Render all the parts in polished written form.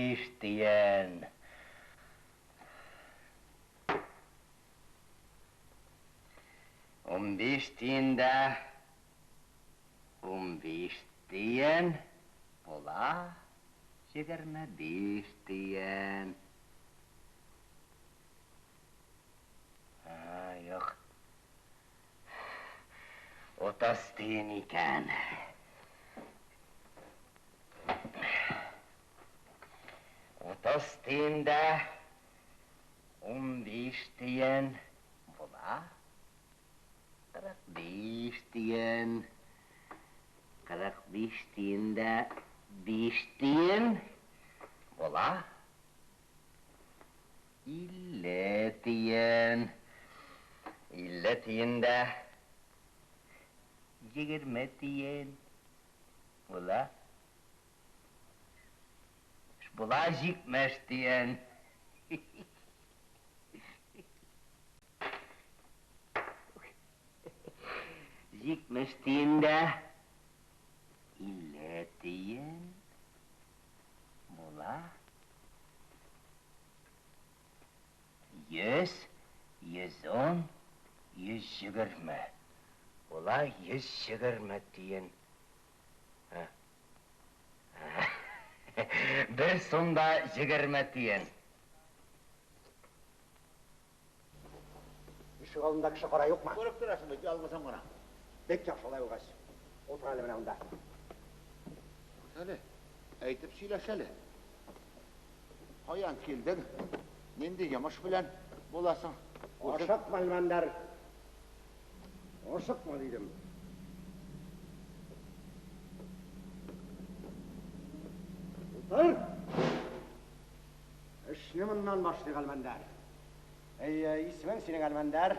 биш тиен. 15 тиен дә 15 тиен була 25 тиен. А, юк. 30 тиен икән. 30 тиен дә 15 тиен була 45 тиен. 45 тиен дә 5 тиен була 50 тиен. 50 тиен дә 20 тиен була. Була 70 тиен. 70 тиен дә 50 тиен була. 100, 110, 120. Була 120 тиен. Бер сумда 20 тиен. Ишек алдында кеше кара юкмы? Күреп торасың бит, ялгызым гына. Бик яхшы алай булгач. Утыр әле менә монда. Әле, әйтеп сөйләш әле. Каян килдең? Нинди йомыш белән буласың? Ашыкма, Әлмәндәр. Ашыкма дидем. Утыр! Эшне моннан башлыйк, Әлмәндәр. Әй, исемең синең Әлмәндәр.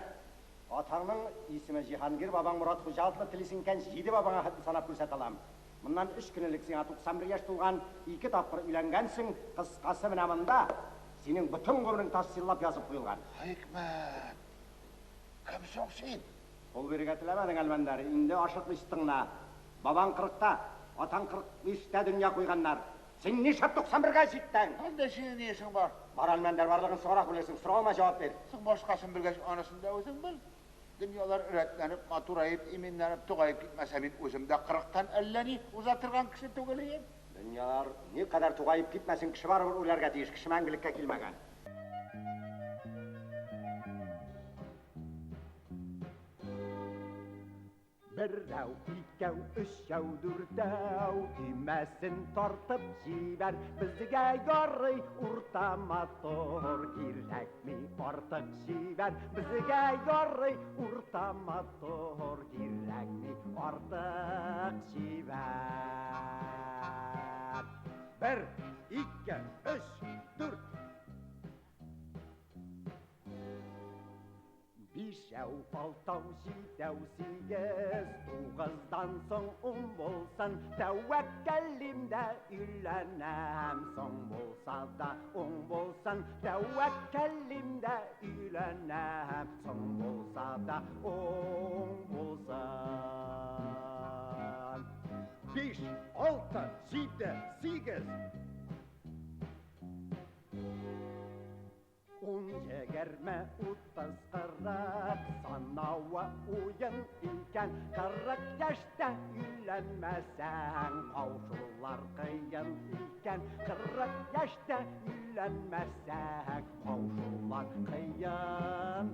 Атаңның исеме Җиһангир, бабаң Морат Хуҗа атлы, телисең икән, җиде бабаңа хәтле санап күрсәтә алам. Моннан 3 көн элек сиңа 91 яшь тулган, 2 тапкыр өйләнгәнсең, кыскасы менә монда. Синең бөтен гомерең тасвирлап язып куелган. Хикмәт! Кем соң син? Кул бирергә теләмәдең, Әлмәндәр, инде ашыкмыйча тыңла. Бабаң 40-та, атаң 45-тә дөнья куйганнар. Син нишләп 91-гә җиттең? Анда синең ни эшең бар? Бар, Әлмәндәр, барлыгын соңрак белерсең. Соравыма җавап бир. Соң башкасын белгәч, анысын да үзең бел. Дөньялар рәтләнеп, матураеп, иминләнеп, тугаеп китмәсә, мин үзем дә 40-тан әллә ни уза торган кеше түгел идем. Дөньялар никадәр тугаеп китмәсен, кеше барыбер үләргә тиеш, кеше мәңгелеккә килмәгән. Берәү, икәү, өчәү, дүртәү, төймәсен тартып җибәр. Безгә ярый урта мотор, кирәкми артык чибәр. Безгә ярый урта мотор, кирәкми артык чибәр. 1, 2, 3, 4. 5, 6, 7, 8, 9-дан соң 10 булсын, тәвәккәллим дә өйләнәм, соң булса да 10 булсын, тәвәккәллим дә өйләнәм, соң булса да 10 булсын. 5, 6, 7, 8, 10, 20, 30, 40, санавы уен икән. 40 яшьтә өйләнмәсәң, каушулар кыен икән. 40 яшьтә өйләнмәсәң, каушулар кыен икән.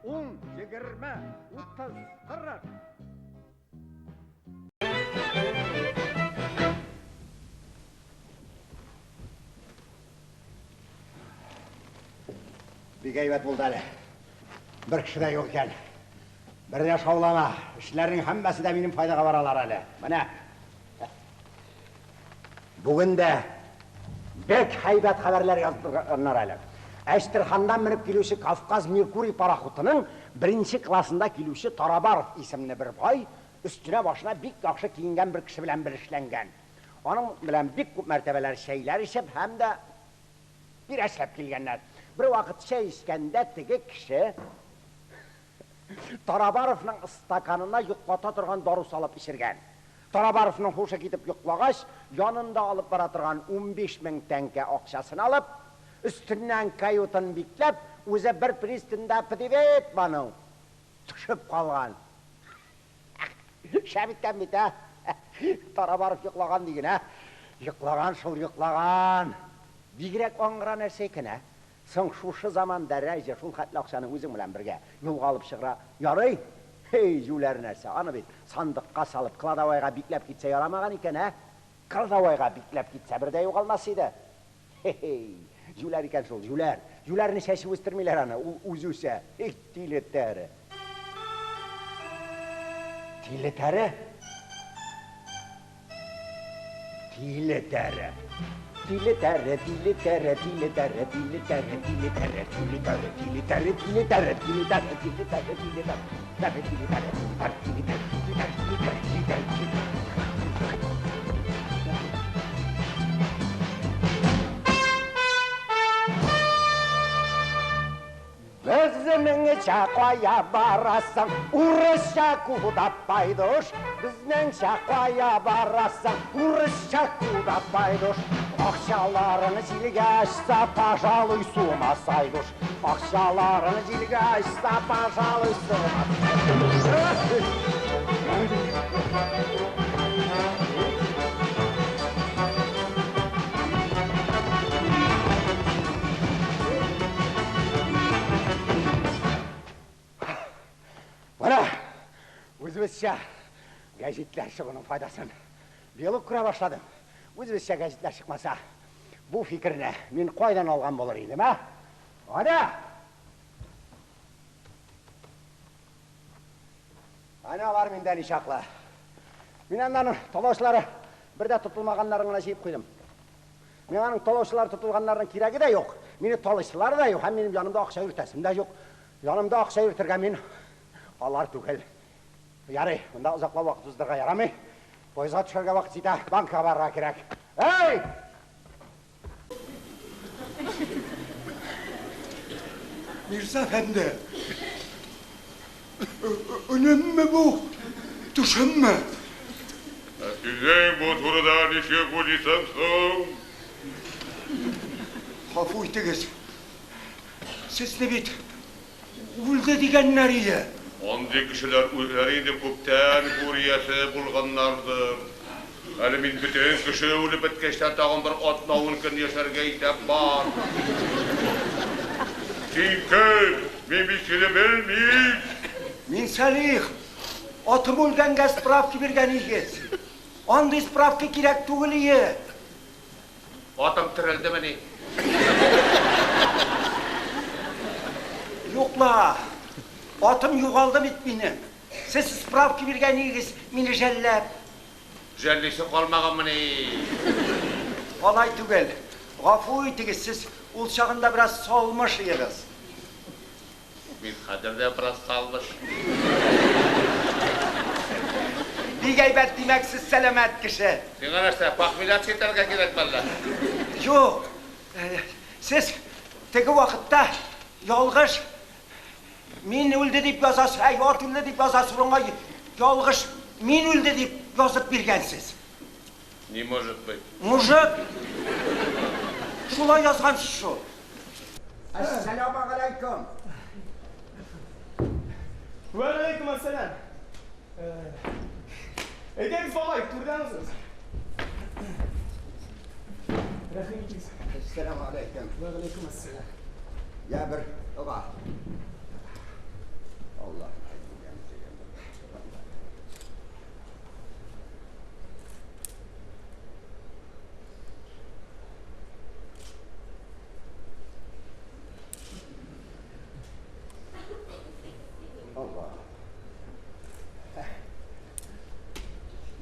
10, 20, 30, 40. Бик әйбәт булды әле. Бер кеше дә юк икән. Бер дә шаулама. Эшләрнең һәммәсе дә минем файдага баралар әле. Менә. Бүген дә бик әйбәт хәбәрләр яздырганнар әле. Әчтерханнан менеп килүче Кавказ Меркурий пароходының беренче классында килүче Тарабаров исемле бер бай өстенә башына бик яхшы киенгән бер кеше белән белешләнгән. Аның белән бик күп мәртәбәләр чәйләр эчеп һәм дә бирәшләп килгәннәр. Бер вакыт чәй эчкәндә теге кеше Тарабаровның стаканына йоклата торган дару салып эчергән. Тарабаровның һушы китеп йоклагач, янында алып бара торган 15 мең тәңкә акчасын алып, өстеннән каютын бикләп, үзе бер пристаньда привет бану төшеп калган. Шәп иткән бит, ә? Тарабаров йоклаган диген, ә? Йоклаган шул, йоклаган. Бигрәк аңгыра нәрсә икән, ә? Соң шушы заманда рәҗе шул хәтле акчаны үзең белән бергә юлга алып чыгара ярый? Һей, җүләр нәрсә, аны бит сандыкка салып, кладовойга бикләп китсә ярамаган икән, ә? Кладовойга бикләп китсә бер дә югалмас иде. Хе-хей, җүләр икән шул, җүләр. Җүләрне чәчеп үстермиләр аны, ул үзе үсә. Һей, тиле тәре. Тиле тәре? Тиле тәре. Тиле тәре, тиле тәре, тиле тәре, тиле тәре, тиле тәре, тиле тәре, тиле тәре, тиле тәре, тиле тәре, тиле тәре, тиле тәре, тәре, тиле тәре, тиле тәре, тиле тәре, тиле тәре, тиле тәре, тиле тәре, тиле тәре. Безнеңчә кая барасың, урысча куда пойдешь? Безнеңчә кая барасың, урысча куда пойдешь? Акчаларың җилгә очса, пожалуй, с ума сойдешь. Акчаларың җилгә очса, пожалуй, с ума сойдешь. Менә үзебезчә гәҗитләр чыгуның файдасын быел ук күрә башладым. Үзебезчә гәҗитләр чыкмаса, бу фикерне мин кайдан алган булыр идем, ә? Әнә! Әнә алар миндә ничаклы. Мин аннан талаучылары бер дә тотылмаганнарын гына җыеп куйдым. Миңа аның талаучылар тотылганнарының кирәге дә юк, мине талыйсылары да юк һәм минем янымда акча йөртәсем дә юк. Янымда акча йөртергә мин алар түгел. Ярый, монда озаклап вакыт уздырырга ярамый. Поездга төшәргә вакыт җитә, банкка барырга кирәк. Эй! Мирза әфәнде, өнемме бу, төшемме? Ә синең бу турыда ничек уйлыйсың соң? Гафу итегез, сезне бит үлде дигәннәр иде. Андый кешеләр үзләре инде күптән гүр иясе булганнардыр. Әле мин бөтен кеше үлеп беткәч тә тагын бер атна-ун көн яшәргә исәп бар. Син кем? Мин бит сине белмим. Мин Сәлих. Атым үлгәнгә справка биргән игез. Андый справка кирәк түгел ие. Атың терелдемени? Юк ла, атым югалды бит минем. Сез справка биргән идегез, мине жәлләп. Жәллисе калмаганмыни? Алай түгел. Гафу итегез, сез ул чагында бераз салмыш идегез. Мин хәзер дә бераз салмыш. Бик әйбәт, димәк, сез сәламәт кеше. Сиңа нәрсә, похмеляться итәргә кирәкме әллә? Юк, сез теге вакытта ялгыш мин үлде дип язасыз, әй, ат үлде дип язасыз урынга ялгыш мин үлде дип язып биргәнсез. Не может быть. Может. Шулай язгансыз шул. Әссәламегаләйкүм. Вәгаләйкүм әссәлам. Әйдәгез, бабай, түрдән узыгыз. Рәхим итегез. Әссәламегаләйкүм. Вәгаләйкүм әссәлам. Я бер дога. Аллаһ. Алла.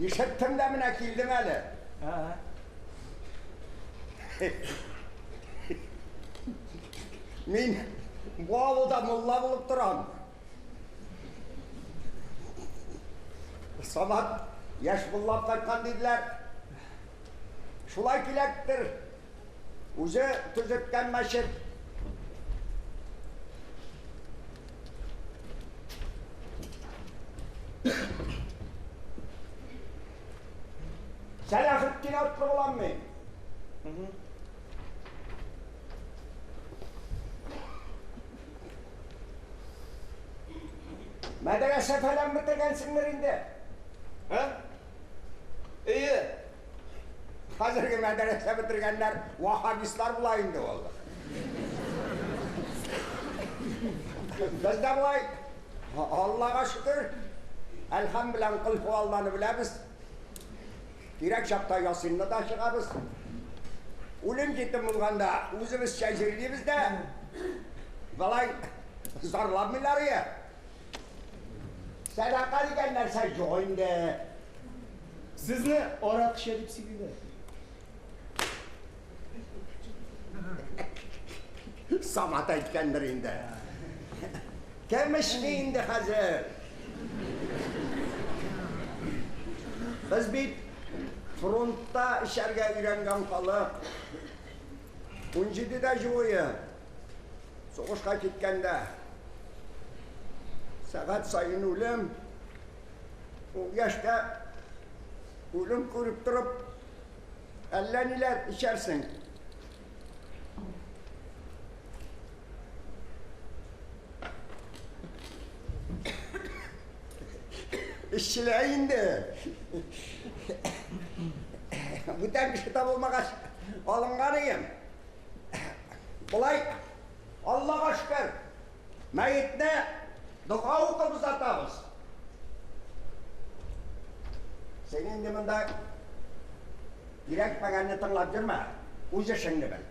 Ишеттем дә менә килдем әле. Мин бу авылда мулла булып торам. Самат яшь мулла кайткан диделәр. Шулай кирәктер. Үзе төзеткән мәчет. Сәләхетдин атлы булам мин. Мәдрәсә фәлән бетергәнсеңдер инде. Ә? Әйе. Хәзерге мәдрәсә бетергәннәр ваһһабистлар була инде ул. Без дә болай, Аллага шөкер, Әлхәм белән Кол һуалланы беләбез. Кирәк чакта Ясинны да чыгабыз. Үлем җитем булганда үзебезчә җирлибез дә, болай зарланмыйлар ие. Сәдака дигән нәрсә юк инде. Сезне арак эчә дип сөйлиләр. Самат әйткәндер инде. Кем эчми инде хәзер? Без бит фронтта эчәргә өйрәнгән халык. 17-дә җуе. Сугышка киткәндә сәгать саен үлем. Ул яшьтә үлем күреп торып, әллә ниләр эчәрсең. Эшчелә инде. Бүтән кеше табылмагач, алынган ием. Болай, Аллага шөкер, мәетне дога укып озатабыз. Син инде монда кирәкмәгәнне тыңлап йөрмә, үз эшеңне бел.